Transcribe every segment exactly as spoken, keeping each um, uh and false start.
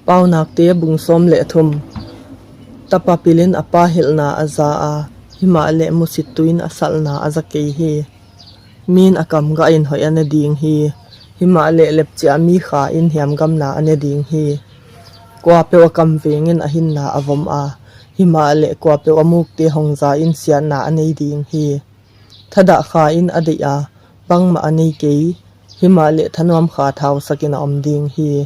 Paunakte bung sawm le thum. Tapa pil in a pa hilhna a za a, himahleh musitu in a salhna a za kei hi. Mi in a kam gah in hoih a ne ding hi, himahleh lepciah mi kha in hiamgamna a ne ding hi. Kuapeuh a kam veng in a hinna a vom a, himahleh kuapeuh a mukte hong za in siatna a nei ding hi. Thadah kha in a deih a, bangmah a nei kei, himahleh thanuam kha thausak in a om ding hi.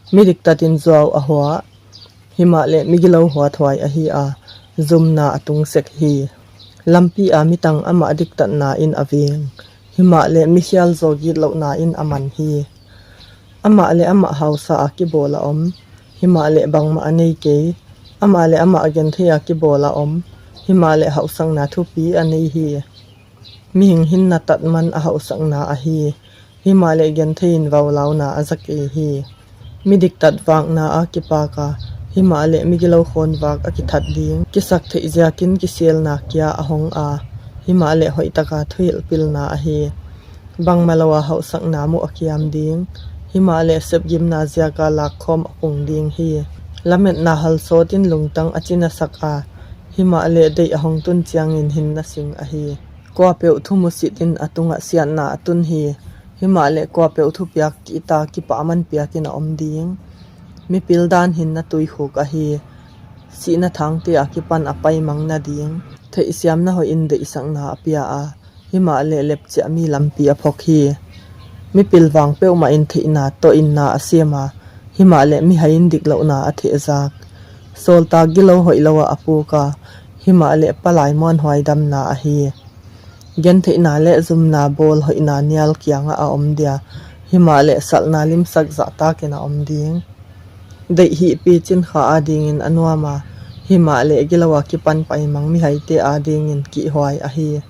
Mi diktat in zuau a huah, himahleh migilo huathuai ahi a, zumna a tung sek hi. Lampi a mi tang amah diktatna in a veng, himahleh mi khial zaw gitlohna in a man hi. Amah le amah hausa a kibawl a om, himahleh bangmah a nei kei. Amah le amah genthei a kibawl a om, himahleh hauhsakna thupi a nei hi. Mihing hinna tat man a hauhsakna ahi, himahleh genthei in vaulauna a za kei hi. Mi diktat vakna a kipak a, himahleh migilo khawnvak a kithat ding. Kisak theih ziakin kisialna kia a hong a, himahleh hoihtaka thuhilh pilna ahi. Bangmah lo a hauhsakna muh a kiam ding, himahleh sepgimna ziaka lakkhawm a kung ding hi. Lametna halsawt in lungtang a cinasak a, himahleh deih a hong tun ciangin hinna sing ahi. Kuapeuh thumusit in a tungah siatna a tun hi, himahleh kuapeuh thupiak kihta kipahman piakin a om ding. Mipil dan hinna tuikhuk ahi, sihna thangte a kipan a paimang nading. Theihsiamna hoih in deihsakna a pia a, himahleh lepciah mi lampi a phok hi. Mipil vang peuhmah in theihna tawh inna a siam a, himahleh mihai in diklohna a thehzak. Sawltak gilo hoih lo ah a puk a, himahleh palai muanhuai damna ahi. Gentheihna le zumna bawl hoihna nial kiangah a om dia, himahleh salhna limsak zahtakin a om ding. Deih hihpi cinkha adingin a nuam a, himahleh gilo a kipan paimang mihaite adingin kihhuai ahi.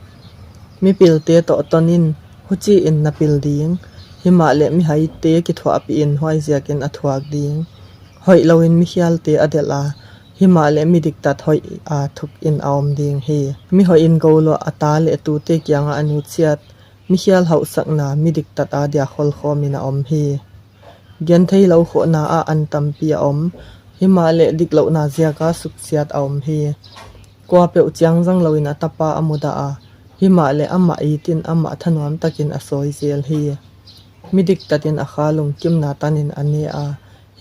Mipilte tawh ton in, huci in na pil ding, himahleh mihaite kithuahpih in huaiziakin a thuak ding. Hoih loin mikhialte a delh a, himahleh midiktat hoih a thuk in a om ding hi. Mihoih in goluah a ta le tute kiangah a nutsiat, mikhial hauhsakna midiktat adia kholkhawm in a om hi. Genthei lo khawhna ah an tampi a om, himahleh diklohna ziaka suksiat a om hi. Kuapeuh ciangzang loin a tapa a mudah a, himahleh amah itin amah thanuamtakin a sawizel hi. Midiktatin a kha lungkimna tanin a ne a,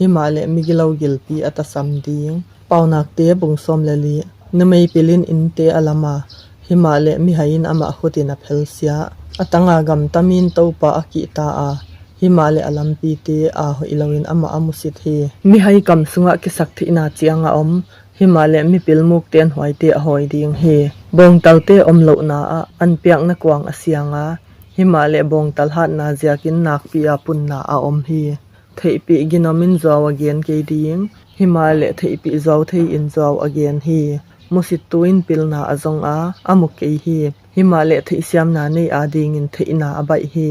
himahleh migilo gilpi a tasam ding. Paunakte bung sawm le li. Numei pil in innte a lam a, himahleh mihai in amah khutin a phelsia. A tanga gamta mi in Topa a kihta a, himahleh a lampite a hoih loin amah a musit hi. Mihai kam sungah kisak theihna ciang a om, himahleh mipil mukte an huaite a hawi ding hi. Bawngtalte om lohna ah an piakna kuang a siang a, himahleh bawngtal hatna ziakin nakpi a punna a om hi. Theihpih ginom in zuau a gen kei ding, himahleh theihpih zuau thei in zuau a gen hi. Musittu in pilna a zong a, a mu kei hi, himahleh theihsiamna nei adingin theihna a baih hi.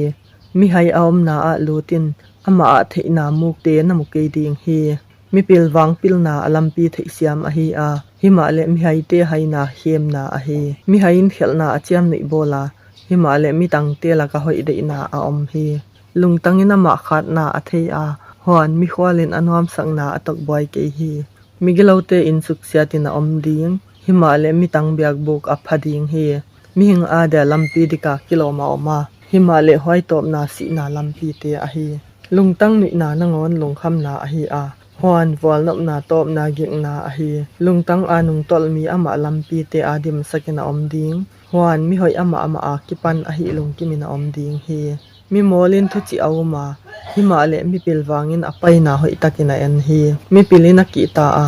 Mihai a omna ah lut in, amah ah theihna mukte na mu kei ding hi. Mipil vang pilna a lampi theihsiam ahi a, himahleh mihaite haina khemna ahi. Mihai in khelhna a ciamnuih bawl a, himahleh mitangte laka hoih deihna a om hi. Lungtang in amah khatna a thei a, huan mikhual in a nuamsakna a tokbuai kei hi. Migilote in suksiatin a om ding, himahleh mitang biakbuk a pha ding hi. Mihing adia lampi dika kilawm a om a, himahleh huaitawpna sihna lampite ahi. Lungtang nuihna nangawn lungkhamna ahi a, huan vualnopna tawpna gikna ahi. Lungtang a nungtolh mi amah lampite a dimsakin a om ding, huan mihoih amah amah a kipan ahi lungkimin a om ding hi. Mimawl in thucih a um a, himahleh mipil vangin a paina hoihtakin a en hi. Mipil in a kihta a,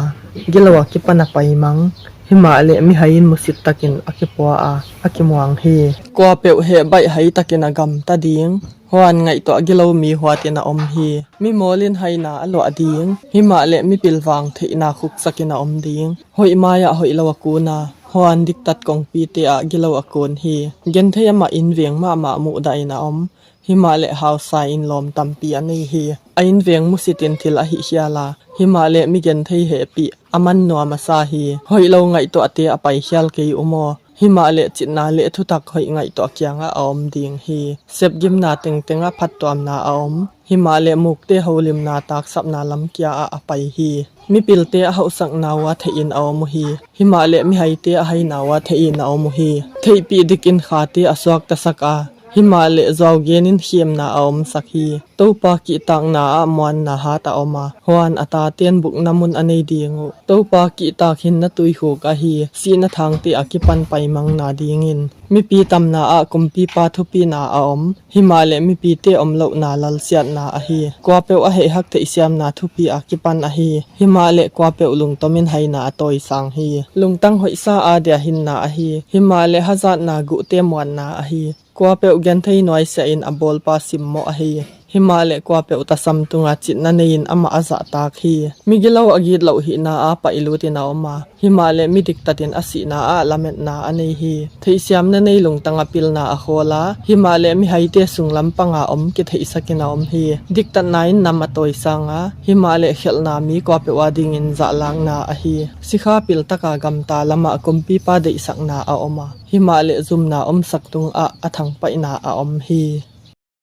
gilo a kipan a paimang, himahleh mihai in musittak in a kipua a, a kimuang hi. Kuapeuh heh baih haitakin a gamta ding, huan ngaihtuah gilo mi huatin a om hi. Mimawl in haina a luah ding, himahleh mipil vang theihna khuksakin a om ding. Hoih mai-ah hoih lo a kun a, huan diktat kongpite ah gilo a kun hi. Genthei amah innveng mahmah muhdahin a om, himahleh hausa in lawm tampi a nei hi. A innveng musitin thil a hihkhial a, himahleh mi genthei hehpih a man nuam a sa hi. Hoih lo ngaihtuahte a paikhial kei um aw, himahleh citna le thutak hoih ngaihtuah kiangah a om ding hi. Sepgimna tengtengah phattuamna a om, Himahleh mukte holimna taksapna lamkia ah a pai hi. Mipilte a hauhsakna uh a theihin a om uh hi. Himahleh mihaite a haina uh a theihin a om uh hi. Theihpih dikin khate a suaktasak a, himahleh zuaugen in khemna a omsak hi. Topa kihtakna ah muanna hat a om a, huan a taten bukna mun a nei ding uh. Topa kihtak hinna tuikhuk ahi, sihna thangte a kipan paimangna dingin. Mipi tamna ah kumpipa thupina a om, himahleh mipite om lohna lalsiatna ahi. Kuapeuh a heihhak theihsiamna thupi a kipan ahi, himahleh kuapeuh lungtomin haina a tawisang hi. Lungtang hoihsa a dia hinna ahi, himahleh hazatna guhte muanna ahi. Kuapeuh genthei nuaisiahin a bawlpa simmawh ahi, himahleh kuapeuh tasam tunga citna nei-in amah a zahtak hi. Migilo a gitloh hihna a paihlutin a om a, himahleh midiktatin a sihna ah lametna a nei hi. Theihsiamna nei lungtang a pilna a khawl a, himahleh mihaite sunglam panga om kitheihsakin a om hi. Diktatna in nam a tawisang a, himahleh khelhna mi kuapeuh adingin zahlakna ahi. Sikha piltaka gamta lamah kumpipa deihsakna a om a, himahleh zumna omsak tungah a thangpaihna a om hi.